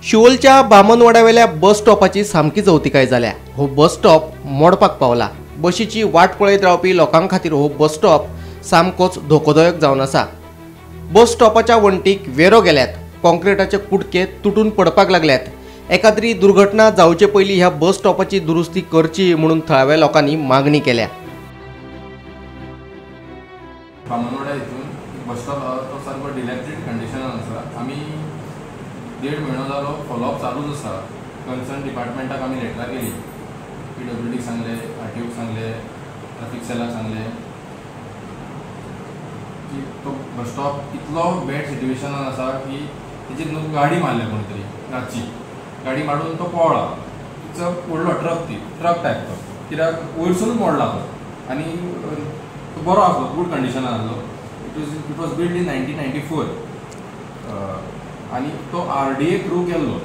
शिवोलच्या बामनवाड्यावेल्या बस स्टॉपाची सामकी अवतिकाय जाल्या. हो बस स्टॉप मोडपाक पावला. बशीची वाट पळयत रावपी लोकां खातीर हो बस स्टॉप सामकोच धोकोदायक जावन आसा. बस स्टॉपाच्या वण्टीक वेरो गेल्यात, कॉन्क्रिटाचे कुडके तुटून पडपाक लागल्यात. एकाद्री दुर्घटना जावचे पयलीं ह्या बस स्टॉपाची दुरुस्ती करची म्हणून थळाव्या लोकांनी मागणी केल्या. बामनवाडा हितून बस स्टॉप आहा तो सारको डिलॅबरेट कंडिशनान आसा. आमी 1.5 म्हयनो जालो फॉलोअप चालूच आसा. कन्सर्न डिपार्टमेंटाक आमी लेटरां केली, PWDक सांगले, RTOक सांगले, ट्राफीक सेलाक सांगले की तो बस स्टॉप इतलो बॅड सिट्युएशनान आसा की तेजेर न्हू गाडी मारल्या कोण तरी, रातची गाडी मारून तो पळ्ळा. It's a व्हडलो ट्रक, ती ट्रक टायप तो, कित्याक वयरसूनच मोडला तो आनी तो बरो आसलो, गूड कंडिशनान आसलो. It was build in 1994 आनी तो RDA through केल्लो,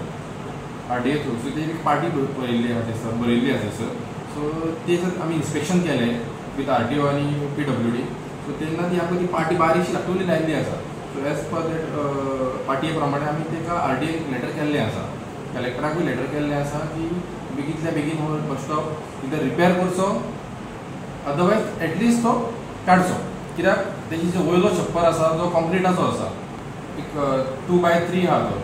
RDA through. सो तेजी एक पार्टी बरयल्ली आसा थंयसर, बरयल्ली आसा थंयसर. सो तें आमी इन्स्पेक्शन केलें विथ RTO आनी PWD. सो तेन्ना ती आमकां ती पार्टी बारीकशी दाखोवली लायिल्ली आसा. सो एज पर that पार्टये प्रमाणे आमी ताका RDA letter केल्लें आसा, कलेक्टराकूय लेटर केल्लें आसा की बेगींतल्या बेगीन हो बस स्टॉप कितें रिपेर करचो, अदरवायज एटलिस्ट तो काडचो. कित्याक तेजी जो वयलो छप्पर आसा जो कॉन्क्रिटाचो आसा, एक 2x3 आहा तो,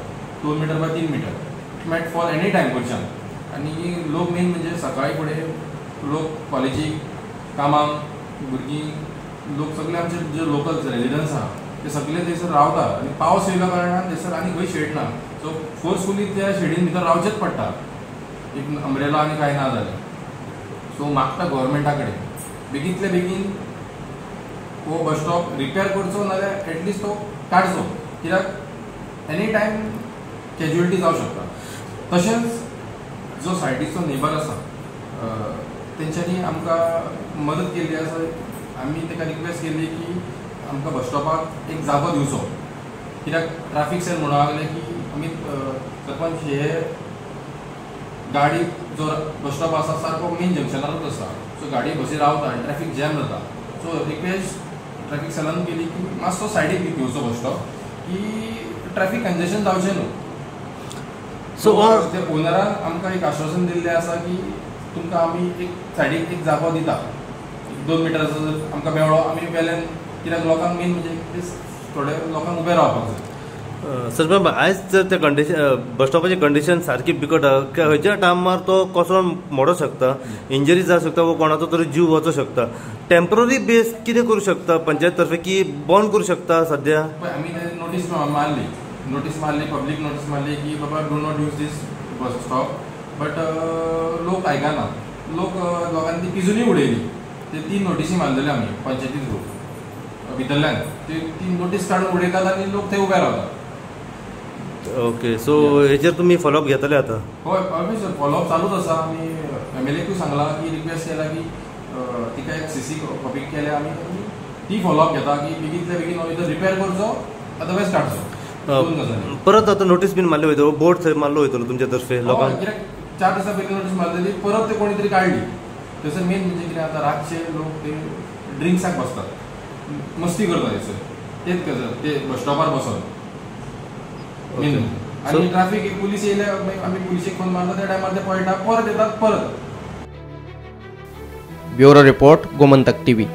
2 metre by 3 metre, it might fall any time वयरच्यान. आनी लोक मेन म्हणजे सकाळी फुडें लोक कॉलेजीक, कामाक, भुरगीं लोक सगळे आमचे जे लोकल रेजिडंट्स आहा ते सगळे थंयसर रावता आनी पावस येयल्या कारणान थंयसर आनी खंय शेड ना. सो फोर्सफुली त्या शेडीन भितर रावचेंच पडटा, एक अम्ब्रेला आनी कांय ना जाल्यार. सो मागता गव्हर्मेंटा कडेन बेगींतल्या बेगीन हो बस स्टॉप रिपेर करचो, नाजाल्यार एटलिस्ट तो काडचो, कित्याक एनी टायम कॅज्युअलिटी जावं शकता. तशेंच जो सायडीचो नेबर आसा तेंच्यांनी आमकां मदत केल्ली आसा. आमी ताका रिक्वेस्ट केली की आमकां बस स्टॉपाक एक जागो दिवचो, कित्याक ट्राफीक सेल म्हणूंक लागले की आमी सरपंच हे गाडी जो बस स्टॉप आसा सारको मेन जंक्शनारूच आसा, सो गाडी बसी रावता आनी ट्रॅफीक जॅम जाता. सो रिक्वेस्ट ट्रॅफीक सेलान केली की मातसो सायडीक घेवचो बस स्टॉप की ट्रॅफीक कंजेशन जावचें न्हू. सो ते ओनरान आमकां एक आश्वासन दिल्लें आसा की तुमकां आमी एक सायडीक एक जागो दिता, 2 मिटराचो जर आमकां मेळ्ळो आमी वेल्यान, कित्याक लोकांक मेन म्हणजे थोडे लोकांक उबें रावपाक जाय. सरपंच, आयज जर त्या कंडिशन बस स्टॉपाची कंडिशन सारकी बिकट आहा, खंयच्या टायमार तो कोसळोन मोडोंक शकता, इंजरी जावंक शकता वो कोणाचो तरी जीव वचोंक शकता. टेम्पररी बेस कितें करूं शकता पंचायत तर्फे की बंद करूं शकता सद्या? पळय आमी नोटीस मारली, नोटीस मारली, पब्लीक नोटीस मारली की बाबा do not use this bus stop, but लोक आयकना. लोक लोकांनी ती पिजूनय उडयली. ते 3 नोटीसी मारलेले आमी पंचायती थ्रू भितरल्यान, ते 3 नोटीस काडून उडयतात आनी लोक थंय उबे रावतात. ओके, सो हेचेर तुमी फॉलोअप घेतले आतां? हय, आमी फॉलोअप चालूच आसा. आमी MLAकूय सांगलां की रिक्वेस्ट केला की तिका एक CC copy केल्या आमी, ती फॉलोअप घेता की बेगींतल्या बेगीन हो इधर रिपेर करचो, अदरवायज काडचो. परत आतां नोटीस बीन मारली वयतलो, बोर्ड थंय मारलो वयतलो तुमच्या तर्फे लोकांक? कित्याक 4 दिसां पयलीं नोटीस मारलेली, परत ते कोणी तरी काडली. थंयसर मेन म्हणजे कितें आतां रातचे लोक ते ड्रिंक्साक बसतात, मस्ती करतात थंयसर, तेच गजाल ते बस स्टॉपार बसोन मेन. आनी ट्राफीक एक पुलीस येयल्या आमी पुलिशेक फोन मारता त्या टायमार ते पळयता, परत येतात परत. Bureau report, Gomantak TV.